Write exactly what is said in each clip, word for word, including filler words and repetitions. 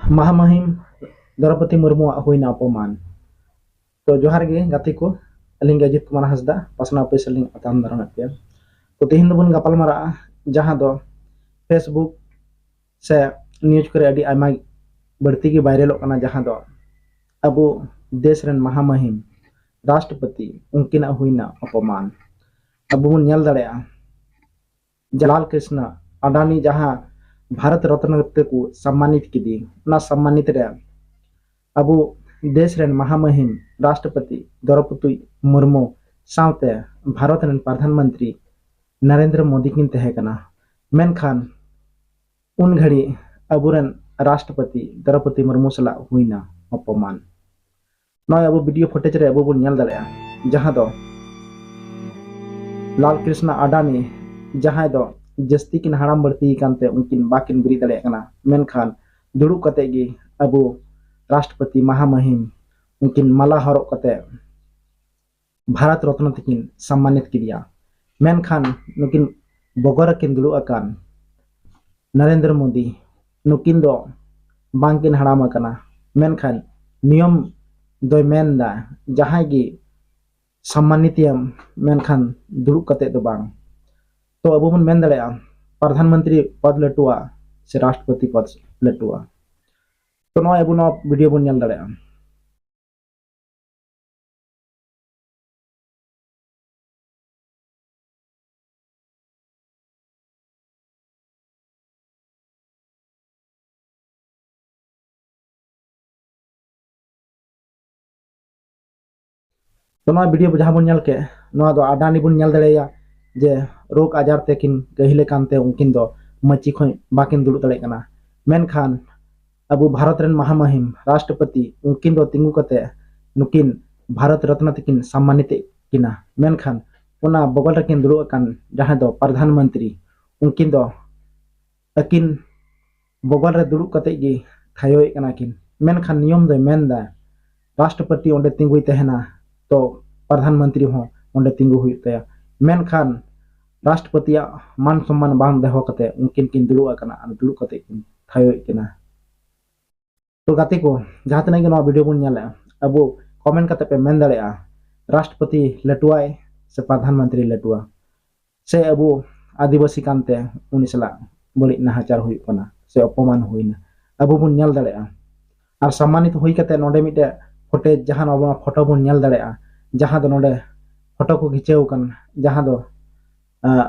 ᱢᱟᱦᱟᱢᱟᱹᱦᱤᱢ ᱫᱨᱚᱯᱚᱫᱤ ᱢᱩᱨᱢᱩᱣᱟᱜ ᱦᱩᱭᱱᱟ ᱚᱯᱚᱢᱟᱱ᱾ ᱛᱚ ᱡᱚᱦᱟᱨ ᱜᱮ ᱜᱟᱛᱮ ᱠᱚ, ᱟᱹᱞᱤᱧ ᱜᱮ ᱟᱡᱤᱛ ᱠᱩᱢᱟᱨ ᱦᱟᱸᱥᱫᱟ, ᱯᱟᱥᱱᱟᱣ ᱯᱟᱹᱭᱥᱟᱹ ᱞᱤᱧ ᱟᱛᱟᱝ ᱫᱟᱨᱟᱢᱮᱫ ᱯᱮᱭᱟ᱾ ᱛᱚ ᱛᱮᱦᱮᱧ ᱫᱚᱵᱚᱱ ᱜᱟᱯᱟᱞ ᱢᱟᱨᱟᱜᱼᱟ ᱡᱟᱦᱟᱸ ᱫᱚ Facebook ᱥᱮ news ᱠᱚᱨᱮ ᱟᱹᱰᱤ ᱟᱭᱢᱟ ᱵᱟᱹᱲᱛᱤ ᱜᱮ ᱵᱷᱟᱭᱨᱟᱞᱚᱜ ᱠᱟᱱᱟ, ᱡᱟᱦᱟᱸ ᱫᱚ ᱟᱵᱚ ᱫᱮᱥ ᱨᱮᱱ ᱢᱟᱦᱟᱢᱟᱹᱦᱤᱢ ᱨᱟᱥᱴᱨᱚᱯᱚᱛᱤ ᱩᱱᱠᱤᱱᱟᱜ ᱦᱩᱭᱱᱟ ᱚᱯᱚᱢᱟᱱ᱾ ᱟᱵᱚ ᱵᱚᱱ ᱧᱮᱞ ᱫᱟᱲᱮᱭᱟᱜᱼᱟ ᱡᱮ ᱞᱟᱞ ᱠᱨᱤᱥᱱᱟ ᱟᱰᱟᱱᱤ ᱡᱟᱦᱟᱸ ᱵᱷᱟᱨᱚᱛ ᱨᱚᱛᱱᱚ ᱛᱮᱠᱚ ᱥᱚᱢᱢᱟᱱᱤᱛ ᱠᱮᱫᱮ, ᱚᱱᱟ ᱥᱚᱢᱢᱟᱱᱤᱛ ᱨᱮ ᱟᱵᱚ ᱫᱮᱥ ᱨᱮᱱ ᱢᱟᱦᱟᱢᱟᱹᱦᱤᱢ ᱨᱟᱥᱴᱨᱚᱯᱚᱛᱤ ᱫᱨᱚᱯᱚᱫᱤ ᱢᱩᱨᱢᱩ ᱥᱟᱶᱛᱮ ᱵᱷᱟᱨᱚᱛ ᱨᱮᱱ ᱯᱨᱟᱫᱷᱟᱱ ᱢᱚᱱᱛᱨᱤ ᱱᱟᱨᱮᱱᱫᱨᱚ ᱢᱳᱫᱤ ᱠᱤᱱ ᱛᱟᱦᱮᱸ ᱠᱟᱱᱟ᱾ ᱢᱮᱱᱠᱷᱟᱱ ᱩᱱ ᱜᱷᱟᱹᱲᱤᱡ ᱟᱵᱚᱨᱮᱱ ᱨᱟᱥᱴᱨᱚᱯᱚᱛᱤ ᱫᱨᱚᱯᱚᱫᱤ ᱢᱩᱨᱢᱩ ᱥᱟᱞᱟᱜ ᱦᱩᱭᱱᱟ ᱚᱯᱚᱢᱟᱱ᱾ ᱱᱚᱜᱼᱚᱭ ᱟᱵᱚ video footage ᱨᱮ ᱟᱵᱚ ᱵᱚᱱ ᱧᱮᱞ ᱫᱟᱲᱮᱭᱟᱜᱼᱟ, ᱡᱟᱦᱟᱸ ᱫᱚ ᱞᱟᱞ ᱠᱨᱤᱥᱱᱟ ᱟᱰᱟᱱᱤ, ᱡᱟᱦᱟᱸᱭ ᱫᱚ ᱡᱟᱹᱥᱛᱤ ᱠᱤᱱ ᱦᱟᱲᱟᱢ ᱵᱟᱹᱲᱛᱤ ᱟᱠᱟᱱ ᱛᱮ ᱩᱱᱠᱤᱱ ᱵᱟᱠᱤᱱ ᱵᱮᱨᱮᱫ ᱫᱟᱲᱮᱭᱟᱜ ᱠᱟᱱᱟ, ᱢᱮᱱᱠᱷᱟᱱ ᱫᱩᱲᱩᱵ ᱠᱟᱛᱮ ᱜᱮ ᱟᱵᱚ ᱨᱟᱥᱴᱨᱚᱯᱚᱛᱤ ᱢᱟᱦᱟᱢᱟᱹᱦᱤᱢ ᱩᱱᱠᱤᱱ ᱢᱟᱞᱟ ᱦᱚᱨᱚᱜ ᱠᱟᱛᱮ ᱵᱷᱟᱨᱚᱛ ᱨᱚᱛᱱᱚ ᱛᱮᱠᱤᱱ ᱥᱚᱢᱢᱟᱱᱤᱛ ᱠᱮᱫᱮᱭᱟ᱾ ᱢᱮᱱᱠᱷᱟᱱ ᱱᱩᱠᱤᱱ ᱵᱚᱜᱚᱞ ᱨᱮᱠᱤᱱ ᱫᱩᱲᱩᱵ ᱟᱠᱟᱱ ᱱᱟᱨᱮᱱᱫᱨᱚ ᱢᱳᱫᱤ, ᱱᱩᱠᱤᱱ ᱫᱚ ᱵᱟᱝᱠᱤᱱ ᱦᱟᱲᱟᱢ ᱟᱠᱟᱱᱟ, ᱢᱮᱱᱠᱷᱟᱱ ᱱᱤᱭᱚᱢ ᱫᱚᱭ ᱢᱮᱱᱫᱟ ᱡᱟᱦᱟᱸᱭ ᱜᱮ ᱥᱚᱢᱢᱟᱱᱤᱛᱤᱭᱟᱢ, ᱢᱮᱱᱠᱷᱟᱱ ᱫᱩᱲᱩᱵ ᱠᱟᱛᱮ ᱫᱚ ᱵᱟᱝ᱾ ᱛᱚ ᱟᱵᱚ ᱵᱚᱱ ᱢᱮᱱ ᱫᱟᱲᱮᱭᱟᱜᱼᱟ ᱯᱨᱟᱫᱷᱟᱱ ᱢᱚᱱᱛᱨᱤ ᱯᱚᱫ ᱞᱟᱹᱴᱩᱣᱟ ᱥᱮ ᱨᱟᱥᱴᱨᱚᱯᱚᱛᱤ ᱯᱚᱫ ᱞᱟᱹᱴᱩᱣᱟ᱾ ᱛᱚ ᱱᱚᱜᱼᱚᱭ ᱟᱵᱚ ᱱᱚᱣᱟ video ᱵᱚᱱ ᱧᱮᱞ ᱫᱟᱲᱮᱭᱟᱜᱼᱟ᱾ ᱛᱚ ᱱᱚᱣᱟ video ᱡᱟᱦᱟᱸ ᱵᱚᱱ ᱧᱮᱞ ᱠᱮᱫ, ᱱᱚᱣᱟ ᱫᱚ ᱟᱰᱟᱱᱤ ᱵᱚᱱ ᱧᱮᱞ ᱫᱟᱲᱮᱭᱟᱭᱟ ᱡᱮ ᱨᱳᱜᱽ ᱟᱡᱟᱨ ᱛᱮᱠᱤᱱ ᱠᱟᱹᱦᱤᱞ ᱟᱠᱟᱱ ᱛᱮ ᱩᱱᱠᱤᱱ ᱫᱚ ᱢᱟᱹᱪᱤ ᱠᱷᱚᱱ ᱵᱟᱠᱤᱱ ᱫᱩᱲᱩᱵ ᱫᱟᱲᱮᱭᱟᱜ ᱠᱟᱱᱟ᱾ ᱢᱮᱱᱠᱷᱟᱱ ᱟᱵᱚ ᱵᱷᱟᱨᱚᱛ ᱨᱮᱱ ᱢᱟᱦᱟᱢᱟᱹᱦᱤᱢ ᱨᱟᱥᱴᱨᱚᱯᱚᱛᱤ ᱩᱱᱠᱤᱱ ᱫᱚ ᱛᱤᱸᱜᱩ ᱠᱟᱛᱮ ᱱᱩᱠᱤᱱ ᱵᱷᱟᱨᱚᱛ ᱨᱚᱛᱱᱚ ᱛᱮᱠᱤᱱ ᱥᱚᱢᱢᱟᱱᱤᱛᱮᱫ ᱠᱤᱱᱟ᱾ ᱢᱮᱱᱠᱷᱟᱱ ᱚᱱᱟ ᱵᱚᱜᱚᱞ ᱨᱮᱠᱤᱱ ᱫᱩᱲᱩᱵ ᱟᱠᱟᱱ ᱡᱟᱦᱟᱸᱭ ᱫᱚ ᱯᱨᱟᱫᱷᱟᱱ ᱢᱚᱱᱛᱨᱤ, ᱩᱱᱠᱤᱱ ᱫᱚ ᱟᱹᱠᱤᱱ ᱵᱚᱜᱚᱞ ᱨᱮ ᱫᱩᱲᱩᱵ ᱠᱟᱛᱮ ᱜᱮ ᱛᱷᱟᱭᱚᱭᱮᱫ ᱠᱟᱱᱟ ᱠᱤᱱ᱾ ᱢᱮᱱᱠᱷᱟᱱ ᱱᱤᱭᱚᱢ ᱫᱚᱭ ᱢᱮᱱᱫᱟ ᱨᱟᱥᱴᱨᱚᱯᱚᱛᱤ ᱚᱸᱰᱮ ᱛᱤᱸᱜᱩᱭ ᱛᱟᱦᱮᱱᱟ, ᱛᱚ ᱯᱨᱟᱫᱷᱟᱱ ᱢᱚᱱᱛᱨᱤ ᱦᱚᱸ ᱚᱸᱰᱮ ᱛᱤᱸᱜᱩ ᱦᱩᱭᱩᱜ ᱛᱟᱭᱟ᱾ ᱢᱮᱱᱠᱷᱟᱱ ᱨᱟᱥᱴᱨᱚᱯᱚᱛᱤᱭᱟᱜ ᱢᱟᱱ ᱥᱚᱢᱢᱟᱱ ᱵᱟᱝ ᱫᱚᱦᱚ ᱠᱟᱛᱮ ᱩᱱᱠᱤᱱ ᱠᱤᱱ ᱫᱩᱲᱩᱵ ᱟᱠᱟᱱᱟ ᱟᱨ ᱫᱩᱲᱩᱵ ᱠᱟᱛᱮ ᱠᱤᱱ ᱛᱷᱟᱭᱚᱭᱮᱫ ᱠᱤᱱᱟ᱾ ᱛᱚ ᱜᱟᱛᱮ ᱠᱚ, ᱡᱟᱦᱟᱸ ᱛᱤᱱᱟᱹᱜ ᱜᱮ ᱱᱚᱣᱟ video ᱵᱚᱱ ᱧᱮᱞᱮᱫᱼᱟ, ᱟᱵᱚ comment ᱠᱟᱛᱮ ᱯᱮ ᱢᱮᱱ ᱫᱟᱲᱮᱭᱟᱜᱼᱟ, ᱨᱟᱥᱴᱨᱚᱯᱚᱛᱤ ᱞᱟᱹᱴᱩᱣᱟᱭ ᱥᱮ ᱯᱨᱚᱫᱷᱟᱱ ᱢᱚᱱᱛᱨᱤ ᱞᱟᱹᱴᱩᱣᱟ, ᱥᱮ ᱟᱵᱚ ᱟᱹᱫᱤᱵᱟᱹᱥᱤ ᱠᱟᱱᱛᱮ ᱩᱱᱤ ᱥᱟᱞᱟᱜ ᱵᱟᱹᱲᱤᱡ ᱱᱟᱦᱟᱪᱟᱨ ᱦᱩᱭᱩᱜ ᱠᱟᱱᱟ ᱥᱮ ᱚᱯᱚᱢᱟᱱ ᱦᱩᱭᱱᱟ, ᱟᱵᱚ ᱵᱚᱱ ᱧᱮᱞ ᱫᱟᱲᱮᱭᱟᱜᱼᱟ᱾ ᱟᱨ ᱥᱚᱢᱢᱟᱱᱤᱛ ᱦᱩᱭ ᱠᱟᱛᱮ ᱱᱚᱰᱮ ᱢᱤᱫᱴᱮᱡ footage, ᱡᱟᱦᱟᱸ ᱱᱚᱣᱟ photo ᱵᱚᱱ ᱧᱮᱞ ᱫᱟᱲᱮᱭᱟᱜᱼᱟ, ᱡᱟᱦᱟᱸ ᱫᱚ ᱱᱚᱰᱮ photo ᱠᱚ ᱠᱷᱤᱪᱟᱹᱣ ᱟᱠᱟᱱ, ᱡᱟᱦᱟᱸ ᱫᱚ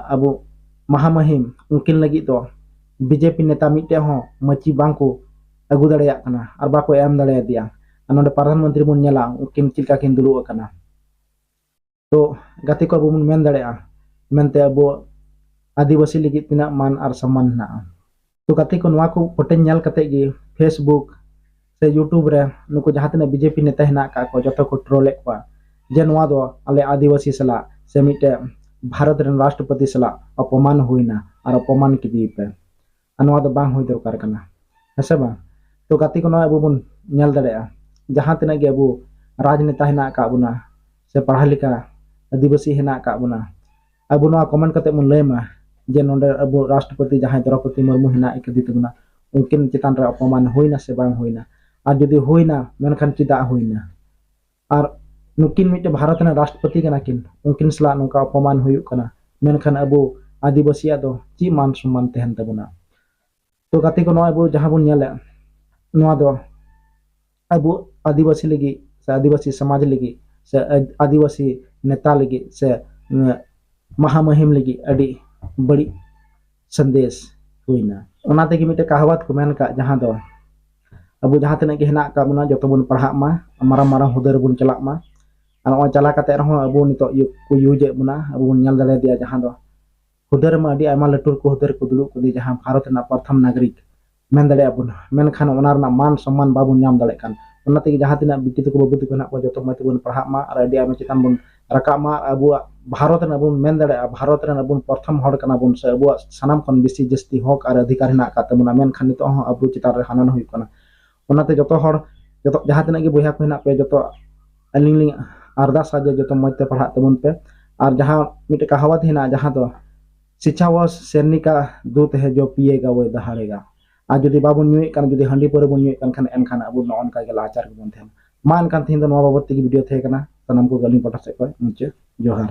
ᱟᱵᱚ ᱢᱟᱦᱟᱢᱟᱹᱦᱤᱢ, ᱩᱱᱠᱤᱱ ᱞᱟᱹᱜᱤᱫ ᱫᱚ BJP ᱱᱮᱛᱟ ᱢᱤᱫᱴᱮᱡ ᱦᱚᱸ ᱢᱟᱹᱪᱤ ᱵᱟᱝ ᱠᱚ ᱟᱹᱜᱩ ᱫᱟᱲᱮᱭᱟᱜ ᱠᱟᱱᱟ ᱟᱨ ᱵᱟᱠᱚ ᱮᱢ ᱫᱟᱲᱮᱭᱟᱫᱮᱭᱟ᱾ ᱟᱨ ᱱᱚᱰᱮ ᱯᱨᱚᱫᱷᱟᱱ ᱢᱚᱱᱛᱨᱤ ᱵᱚᱱ ᱧᱮᱞᱟ, ᱩᱱᱠᱤᱱ ᱪᱮᱫ ᱞᱮᱠᱟ ᱠᱤᱱ ᱫᱩᱲᱩᱵ ᱟᱠᱟᱱᱟ᱾ ᱛᱚ ᱜᱟᱛᱮ ᱠᱚ, ᱟᱵᱚ ᱵᱚᱱ ᱢᱮᱱ ᱫᱟᱲᱮᱭᱟᱜᱼᱟ ᱢᱮᱱᱛᱮ ᱟᱵᱚ ᱟᱹᱫᱤᱵᱟᱹᱥᱤ ᱞᱟᱹᱜᱤᱫ ᱛᱤᱱᱟᱹᱜ ᱢᱟᱱ ᱟᱨ ᱥᱚᱢᱢᱟᱱ ᱦᱮᱱᱟᱜᱼᱟ᱾ ᱛᱚ ᱜᱟᱛᱮ ᱠᱚ, ᱱᱚᱣᱟ ᱠᱚ footage ᱧᱮᱞ ᱠᱟᱛᱮ ᱜᱮ Facebook ᱥᱮ YouTube ᱨᱮ ᱱᱩᱠᱩ ᱡᱟᱦᱟᱸ ᱛᱤᱱᱟᱹᱜ BJP ᱱᱮᱛᱟ ᱦᱮᱱᱟᱜ ᱟᱠᱟᱫ ᱠᱚ, ᱡᱚᱛᱚ ᱠᱚ troll ᱮᱫ ᱠᱚᱣᱟ ᱡᱮ ᱱᱚᱣᱟ ᱫᱚ ᱟᱞᱮ ᱟᱹᱫᱤᱵᱟᱹᱥᱤ ᱥᱟᱞᱟᱜ ᱥᱮ ᱢᱤᱫᱴᱮᱡ ᱵᱷᱟᱨᱚᱛ ᱨᱮᱱ ᱨᱟᱥᱴᱨᱚᱯᱚᱛᱤ ᱥᱟᱞᱟᱜ ᱚᱯᱚᱢᱟᱱ ᱦᱩᱭᱱᱟ ᱟᱨ ᱚᱯᱚᱢᱟᱱ ᱠᱮᱫᱮᱭᱟᱯᱮ᱾ ᱟᱨ ᱱᱚᱣᱟ ᱫᱚ ᱵᱟᱝ ᱦᱩᱭ ᱫᱚᱨᱠᱟᱨ ᱠᱟᱱᱟ, ᱦᱮᱸ ᱥᱮ ᱵᱟᱝ? ᱛᱚ ᱜᱟᱛᱮ ᱠᱚ, ᱱᱚᱣᱟ ᱟᱵᱚ ᱵᱚᱱ ᱧᱮᱞ ᱫᱟᱲᱮᱭᱟᱜᱼᱟ, ᱡᱟᱦᱟᱸ ᱛᱤᱱᱟᱹᱜ ᱜᱮ ᱟᱵᱚ ᱨᱟᱡᱽᱱᱮᱛᱟ ᱦᱮᱱᱟᱜ ᱟᱠᱟᱫ ᱵᱚᱱᱟ ᱥᱮ ᱯᱟᱲᱦᱟᱣ ᱞᱮᱠᱟ ᱟᱹᱫᱤᱵᱟᱹᱥᱤ ᱦᱮᱱᱟᱜ ᱟᱠᱟᱫ ᱵᱚᱱᱟ, ᱟᱵᱚ ᱱᱚᱣᱟ comment ᱠᱟᱛᱮ ᱵᱚᱱ ᱞᱟᱹᱭ ᱢᱟ ᱡᱮ ᱱᱚᱰᱮ ᱟᱵᱚ ᱨᱟᱥᱴᱨᱚᱯᱚᱛᱤ ᱡᱟᱦᱟᱸᱭ ᱫᱨᱚᱯᱚᱫᱤ ᱢᱩᱨᱢᱩ ᱦᱮᱱᱟᱜ ᱟᱠᱟᱫᱮ ᱛᱟᱵᱚᱱᱟ, ᱩᱱᱠᱤᱱ ᱪᱮᱛᱟᱱ ᱨᱮ ᱚᱯᱚᱢᱟᱱ ᱦᱩᱭᱱᱟ ᱥᱮ ᱵᱟᱝ ᱦᱩᱭᱱᱟ? ᱟᱨ ᱡᱩᱫᱤ ᱦᱩᱭᱱᱟ, ᱢᱮᱱᱠᱷᱟᱱ ᱪᱮᱫᱟᱜ ᱦᱩᱭᱱᱟ? ᱟᱨ ᱱᱩᱠᱤᱱ ᱢᱤᱫᱴᱮᱱ ᱵᱷᱟᱨᱚᱛ ᱨᱮᱱ ᱨᱟᱥᱴᱨᱚᱯᱚᱛᱤ ᱠᱟᱱᱟ ᱠᱤᱱ, ᱩᱱᱠᱤᱱ ᱥᱟᱞᱟᱜ ᱱᱚᱝᱠᱟ ᱚᱯᱚᱢᱟᱱ ᱦᱩᱭᱩᱜ ᱠᱟᱱᱟ, ᱢᱮᱱᱠᱷᱟᱱ ᱟᱵᱚ ᱟᱹᱫᱤᱵᱟᱹᱥᱤᱭᱟᱜ ᱫᱚ ᱪᱮᱫ ᱢᱟᱱ ᱥᱚᱢᱢᱟᱱ ᱛᱟᱦᱮᱱ ᱛᱟᱵᱚᱱᱟ? ᱛᱚ ᱜᱟᱛᱮ ᱠᱚ, ᱱᱚᱣᱟ ᱟᱵᱚ ᱡᱟᱦᱟᱸ ᱵᱚᱱ ᱧᱮᱞᱮᱫ, ᱱᱚᱣᱟ ᱫᱚ ᱟᱵᱚ ᱟᱹᱫᱤᱵᱟᱹᱥᱤ ᱞᱟᱹᱜᱤᱫ ᱥᱮ ᱟᱹᱫᱤᱵᱟᱹᱥᱤ ᱥᱚᱢᱟᱡᱽ ᱞᱟᱹᱜᱤᱫ ᱥᱮ ᱟᱹᱫᱤᱵᱟᱹᱥᱤ ᱱᱮᱛᱟ ᱞᱟᱹᱜᱤᱫ ᱥᱮ ᱢᱟᱦᱟᱢᱟᱹᱦᱤᱢ ᱞᱟᱹᱜᱤᱫ ᱟᱹᱰᱤ ᱵᱟᱹᱲᱤᱡ ᱥᱟᱸᱫᱮᱥ ᱦᱩᱭᱱᱟ᱾ ᱚᱱᱟ ᱛᱮᱜᱮ ᱢᱤᱫᱴᱮᱱ ᱠᱟᱦᱟᱣᱟᱛ ᱠᱚ ᱢᱮᱱ ᱟᱠᱟᱫ, ᱡᱟᱦᱟᱸ ᱫᱚ ᱟᱵᱚ ᱡᱟᱦᱟᱸ ᱛᱤᱱᱟᱹᱜ ᱜᱮ ᱦᱮᱱᱟᱜ ᱟᱠᱟᱫ ᱵᱚᱱᱟ, ᱡᱚᱛᱚ ᱵᱚᱱ ᱯᱟᱲᱦᱟᱜ ᱢᱟ, ᱢᱟᱨᱟᱝ ᱢᱟᱨᱟᱝ ᱦᱩᱫᱟᱹ ᱨᱮᱵᱚᱱ ᱪᱟᱞᱟᱜ ᱢᱟ᱾ ᱟᱨ ᱱᱚᱜᱼᱚᱭ ᱪᱟᱞᱟᱣ ᱠᱟᱛᱮ ᱨᱮᱦᱚᱸ ᱟᱵᱚ ᱱᱤᱛᱚᱜ ᱤᱭᱟᱹ ᱠᱚ use ᱮᱫ ᱵᱚᱱᱟ, ᱟᱵᱚ ᱵᱚᱱ ᱧᱮᱞ ᱫᱟᱲᱮᱭᱟᱫᱮᱭᱟ, ᱡᱟᱦᱟᱸ ᱫᱚ ᱦᱩᱫᱟᱹ ᱨᱮᱢᱟ ᱟᱹᱰᱤ ᱟᱭᱢᱟ ᱞᱟᱹᱴᱩ ᱞᱟᱹᱴᱩ ᱦᱩᱫᱟᱹ ᱨᱮᱠᱚ ᱫᱩᱲᱩᱵ ᱠᱟᱫᱮ, ᱡᱟᱦᱟᱸ ᱵᱷᱟᱨᱚᱛ ᱨᱮᱱᱟᱜ ᱯᱨᱚᱛᱷᱚᱢ ᱱᱟᱜᱚᱨᱤᱠ ᱢᱮᱱ ᱫᱟᱲᱮᱭᱟᱜᱼᱟ ᱵᱚᱱ, ᱢᱮᱱᱠᱷᱟᱱ ᱚᱱᱟ ᱨᱮᱱᱟᱜ ᱢᱟᱱ ᱥᱚᱢᱢᱟᱱ ᱵᱟᱵᱚᱱ ᱧᱟᱢ ᱫᱟᱲᱮᱭᱟᱜ ᱠᱟᱱ᱾ ᱚᱱᱟ ᱛᱮᱜᱮ ᱡᱟᱦᱟᱸ ᱛᱤᱱᱟᱹᱜ ᱵᱤᱴᱤ ᱛᱟᱠᱚ ᱵᱟᱹᱵᱩ ᱛᱟᱠᱚ ᱦᱮᱱᱟᱜ ᱠᱚᱣᱟ, ᱡᱚᱛᱚ ᱢᱚᱡᱽ ᱛᱮᱵᱚᱱ ᱯᱟᱲᱦᱟᱜ ᱢᱟ ᱟᱨ ᱟᱹᱰᱤ ᱟᱭᱢᱟ ᱪᱮᱛᱟᱱ ᱵᱚᱱ ᱨᱟᱠᱟᱵ ᱢᱟ᱾ ᱟᱨ ᱟᱵᱚᱣᱟᱜ ᱵᱷᱟᱨᱚᱛ ᱨᱮᱱ ᱟᱵᱚ ᱵᱚᱱ ᱢᱮᱱ ᱫᱟᱲᱮᱭᱟᱜᱼᱟ, ᱵᱷᱟᱨᱚᱛ ᱨᱮᱱ ᱟᱵᱚ ᱯᱨᱚᱛᱷᱚᱢ ᱦᱚᱲ ᱠᱟᱱᱟ ᱵᱚᱱ ᱥᱮ ᱟᱵᱚᱣᱟᱜ ᱥᱟᱱᱟᱢ ᱠᱷᱚᱱ ᱵᱮᱥᱤ ᱡᱟᱹᱥᱛᱤ ᱦᱚᱠ ᱟᱨ ᱚᱫᱷᱤᱠᱟᱨ ᱦᱮᱱᱟᱜ ᱟᱠᱟᱫ ᱛᱟᱵᱚᱱᱟ, ᱢᱮᱱᱠᱷᱟᱱ ᱱᱤᱛᱚᱜ ᱦᱚᱸ ᱟᱵᱚ ᱪᱮᱛᱟᱱ ᱨᱮ ᱦᱟᱱᱟᱱ ᱦᱩᱭᱩᱜ ᱠᱟᱱᱟ᱾ ᱚᱱᱟᱛᱮ ᱡᱚᱛᱚ ᱦᱚᱲ, ᱡᱚᱛᱚ ᱡᱟᱦᱟᱸ ᱛᱤᱱᱟᱹᱜ ᱜᱮ ᱵᱚᱭᱦᱟ ᱠᱚ ᱦᱮᱱᱟᱜ ᱯᱮᱭᱟ, ᱡᱚᱛᱚ ᱟᱹᱞᱤᱧ ᱞᱤᱧ ᱟᱨᱫᱟᱥᱟ ᱡᱮ ᱡᱚᱛᱚ ᱢᱚᱡᱽ ᱛᱮ ᱯᱟᱲᱦᱟᱜ ᱛᱟᱵᱚᱱ ᱯᱮ᱾ ᱟᱨ ᱡᱟᱦᱟᱸ ᱢᱤᱫᱴᱮᱡ ᱠᱟᱦᱟᱣᱟᱛ ᱦᱮᱱᱟᱜᱼᱟ, ᱡᱟᱦᱟᱸ ᱫᱚ ᱥᱤᱪᱪᱷᱟ ᱣᱚᱨᱥ ᱥᱮᱨᱱᱤᱠᱟ ᱫᱩᱛ ᱦᱮ ᱡᱚ ᱯᱤᱭᱮᱜᱟ ᱣᱚᱭ ᱫᱟᱦᱟᱲᱮᱜᱟ, ᱟᱨ ᱡᱩᱫᱤ ᱵᱟᱵᱚᱱ ᱧᱩᱭᱮᱫ ᱠᱟᱱ, ᱡᱩᱫᱤ ᱦᱟᱺᱰᱤ ᱯᱟᱹᱣᱨᱟᱹ ᱵᱚᱱ ᱧᱩᱭᱮᱫ ᱠᱟᱱ ᱠᱷᱟᱱ, ᱮᱱᱠᱷᱟᱱ ᱟᱵᱚ ᱱᱚᱜᱼᱚ ᱱᱚᱝᱠᱟ ᱜᱮ ᱞᱟᱦᱟᱪᱟᱨ ᱜᱮᱵᱚᱱ ᱛᱟᱦᱮᱱᱟ᱾ ᱢᱟ ᱮᱱᱠᱷᱟᱱ ᱛᱮᱦᱮᱧ ᱫᱚ ᱱᱚᱣᱟ ᱵᱟᱵᱚᱫ ᱛᱮᱜᱮ ᱵᱷᱤᱰᱤᱭᱳ ᱛᱟᱦᱮᱸ ᱠᱟᱱᱟ᱾ ᱥᱟᱱᱟᱢ ᱠᱚᱜᱮ ᱟᱹᱞᱤᱧ ᱯᱟᱦᱴᱟ ᱥᱮᱫ ᱠᱷᱚᱱ ᱢᱩᱪᱟᱹᱫ ᱡᱚᱦᱟᱨ᱾